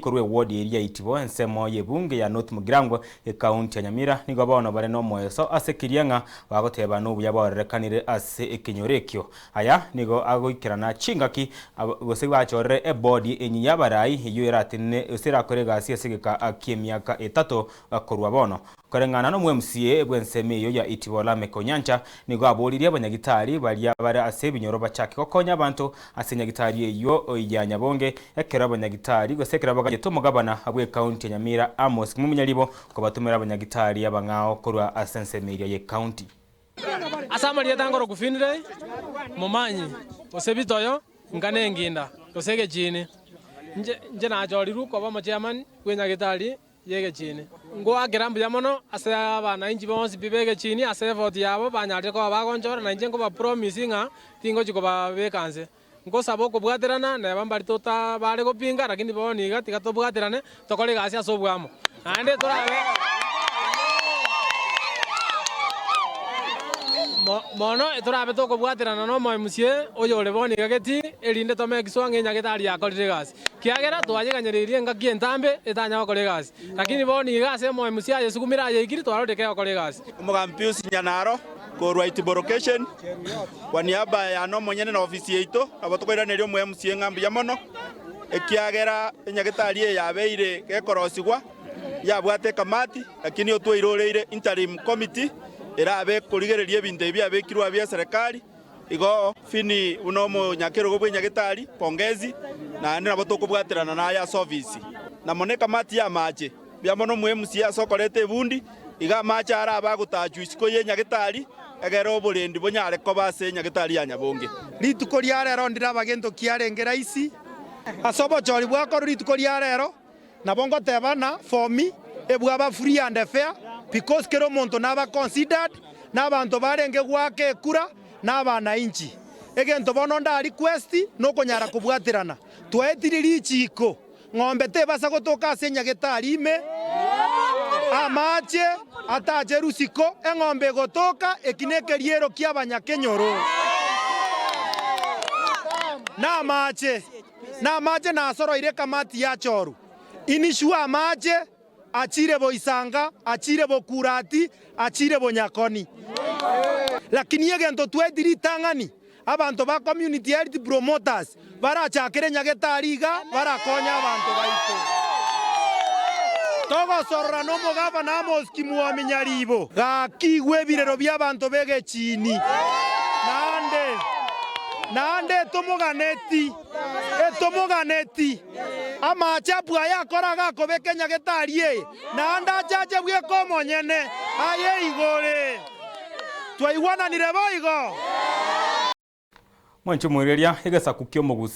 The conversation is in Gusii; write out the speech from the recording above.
korwa ewodi eria ya Itibo ensemo y'ebunge ya North Mugirango ekaunti ya Nyamira nigo bono bare nomoeso ase keria ng'a bagoteba nobuya baorerekanire ase ekenyoro ekio. Aya nigo agoikerana chingaki gose bachorere ebodi enyia y'abarai eyio eratenene gose erakore egasi ase egeka ki'emiaka etato korwa bono. Koreng'ana n'omo-MCA bw'ensemo eyio ya Itibo Lameck Onyancha nigo aboririe abanyagitari baria bare ase ebinyoro bachake gokonya abanto ase enyagitari eyio ya Nyabonge ekero abanyagitari gose ekero baganyete omogabana bw'ekaunti ya Nyamira Amos Kimuminyaribo kobatomera abanyagitari abang'ao korwa ase ensemo eria y'ekaunti. Ase amarieta ngoroku Finlay, Momanyi, gose Bitoyo, nka nenginda, gose egechiini. Inche inche nachorirwe koba omochairman bw'enyagitari y'egechiini. Ngoakera mbuya mono ase abanainchi bonsi pi b'egechiini ase effort yabo banyarire koba bagonchora, na inche nkobapromise ng'a tingochi kobabeka nse. Nkosaba okobwaterana neba mbari tota bare gopinga, lakini bono iga tiga tobwaterane tokore egasi ase oboamo. Naende torabe mono torabe tokobwaterana n'omoemusie oyore bono iga getii, erinde tome kiswa ng'a enyagetari yakorire egasi. Kiagera twayeganyereirie engaki entambe etanya gokora egasi, lakini bono iga ase omoemusie ayesugumire ayeikiri twarorire kegokora egasi. Omogambi Pius Nyanaro korwa Itibo Location, kwa niaba yane omonyene na ofisi yaito, nabo tokoiraneria omoMCA ng'a mbuya mono, ekiagera enyagetari eye yabeire gekorosigwa, yabwate ekamati, lakini otwairoreire interim committee erabe ekorigereria ebinto ebi biabekirwe abwo bia eserekari. Igo Fini buna omonyakerogo bw'enyagetari, pongezi, naende nabo tokobwaterana naye ase ofisi. Na mono ekamati y'amache, mbuya mono omoMCA ase okoreta ebundi, iga amache arabe agotachwa isiko y'enyagetari, egere oborendi bonyare koba ase enyagetari ya Nyabonge. Rituko ria rero ndiraba gento kiarenge rahisi ase obochori bwakorwa rituko ria rero, nabo ngoteba na for me ebwaba free and fair because kera omonto naba considered na abanto barenge goaka ekura na abanainchi. Egento bono nda request nokonyara kobwaterana. Twaetire richiko ng'ombe tebasa gotoka ase enyagetari ime, amache atache rusiko, eng'ombe egotoka, eki nekeriero kiabanyakenyoro. Namache. Namache nasoroire ekamati ya choru, inishwe amache achire boisanga, achire bokurati, achire bonyakoni. Lakini egento tweti ritang'ani, abanto ba community health promoters barachakere nyagetari iga barakonye abanto baito. Togosorora nomogavana Amos Kimwomi Nyaribo, gaki igwa ebirero bi'abanto b'egechiini, naende naende etomoganeti, etomoganeti, amaache aye akore agakobeka enyagetari eye, naende achache bweka omonyene, aye igore. Twaigwananire boigo? Mwanche omoireria, egesaku ki'omogusi.